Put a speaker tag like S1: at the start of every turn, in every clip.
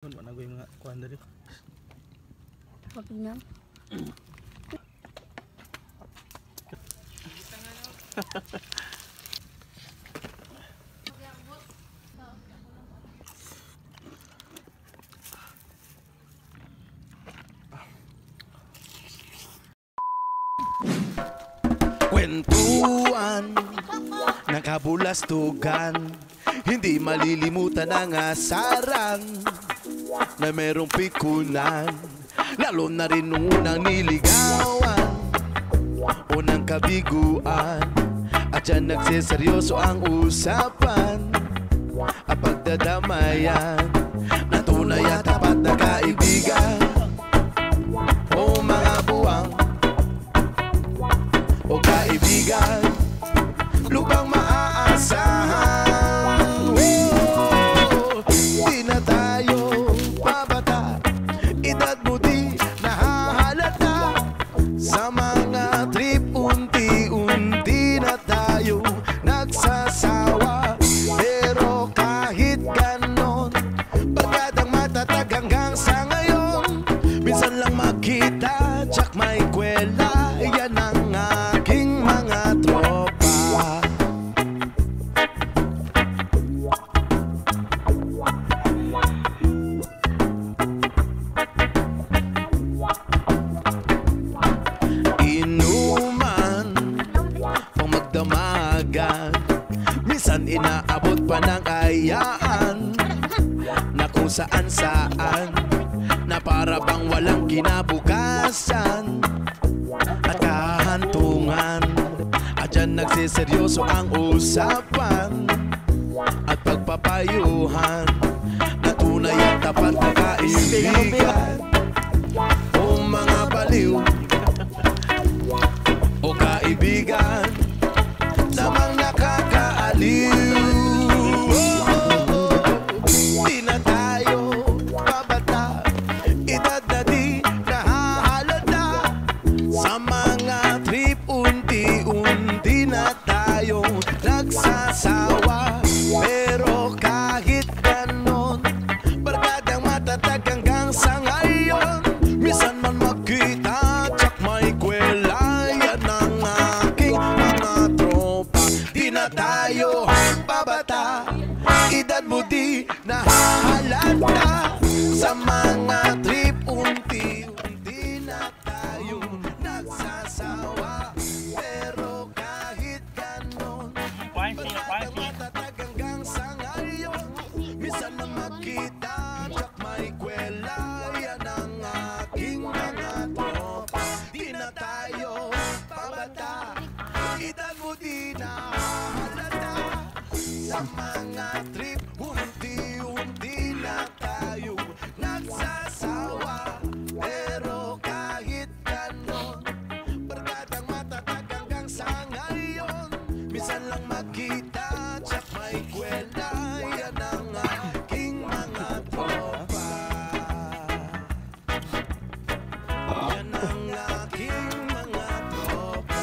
S1: Wala ko yung mga kuan dali.
S2: Pagpinam.
S3: Kwentuhan ng kabulastugan, hindi malilimutan ang asaran na merong pikunan. Lalo na rin nung unang niligawan, unang kabiguan. At dyan nagsiseryoso ang usapan at pagdadamayan na tunay at tapat na kaibigan. O mga buwang o kaibigan, lubang maaasahan. Oh, di na tayo pabata, edad mo di nahahalata. Sa mga trip, unti-unti na tayo nagsasawa. Pero kahit ganon, barkadang matatag hanggang sa ngayon. Minsan lang makita, tsak may kwela. Yan ang aking mga tropa. Inuman, pang magdamagan, minsan inaabot pa ng ayaan na kung saan saan, na para bang walang kinabukasan at kahantungan. At dyan nagsiseryoso ang usapan at pagpapayuhan na tunay at tapat na kaibigan. O mga baliw o kaibigan namang nakakaaliw. Oh, oh, oh. Di na tayo pabata, edad na di nahahalata. Sa mga trip, unti-unti na tayo nagsasawa. Pero kahit ganon, barkadang matatag hanggang sa ngayon. Minsan man magkita, tsak may kwela. Yan ang aking mga tropa. Di na tayo pabata, edad mo di nahahalata. Sa mga trip, unti-unti na tayo nagsasawa. Pero kahit ganon, barkadang matatag hanggang sa ngayon. Minsan lang magkita, tsak may kwela. Yan ang aking mga tropa. Di na tayo pabata, edad mo di nahahalata. Sa mga trip, unti-unti na tayo nagsasawa. Pero kahit ganon, barkadang matatag hanggang sa ngayon. Minsan lang magkita, tsak may kwela. Yan ang aking mga tropa. Yan ang aking mga tropa.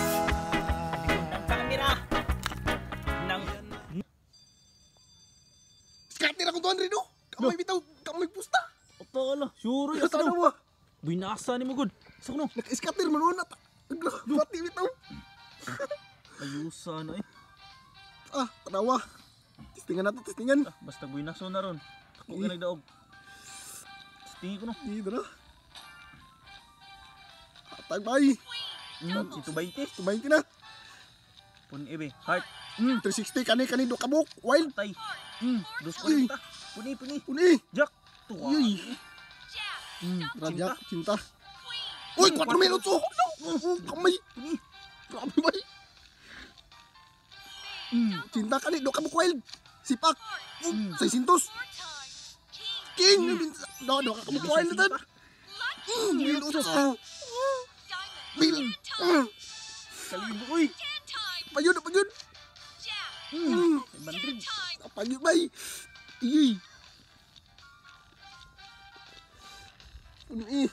S4: Kamera. Nang
S5: Scatter akong 200 no. Kamay bitaw, kamay pusta.
S4: Oto ala, sure
S5: Ito na mo.
S4: Binasa ni mo gud. Sa kuno.
S5: Naka-scatter man una. Pati bitaw.
S4: Ayusa na eh.
S5: Ah, tanawa. Testingan na to, testingan.
S4: Ah, basta buinaso na ron. Ako ka nagdaog. Tingin ko no.
S5: Di dara. Atag bay.
S4: 120.
S5: 220 na.
S4: Pun ebe. Heart.
S5: 360 kani kani do kabuk. Wild.
S4: Tay. Dos 40. Puni puni.
S5: Uni.
S4: Jack. Tuwa.
S5: Uy. Raja, cinta. Uy, 4 minutos. Oh, kamay.
S4: Puni.
S5: Grabe bay. Cinta kani do kabuk wild. Sipak. 600. King. Do do kabuk wild tan. Mil utso. Mil.
S4: Kalibo uy.
S5: Payun, payun.
S4: 500.
S5: Payun bay. Iyy. Uni.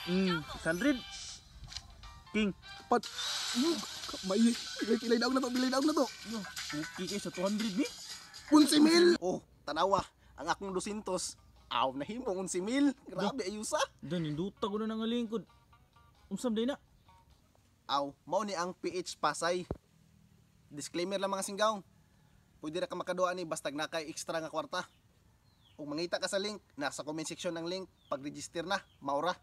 S4: 600. King.
S5: Pat. May pilay daog na to, pilay daog na to.
S4: Okay kay sa 200 ni.
S5: 11 mil.
S6: Oh, tanawa, ang akong 200.
S5: Aw, nahimong 11,000. Grabe ayusa.
S4: Dan induta ko na nga lingkod. Unsam day na?
S5: Aw, mao ni ang PH Pasay. Disclaimer lang, mga singgaw. Pwede ra ka makaduha ni bastag na kay extra nga kwarta. Ug mangita ka sa link, nasa comment section ang link, pag-register na, maura.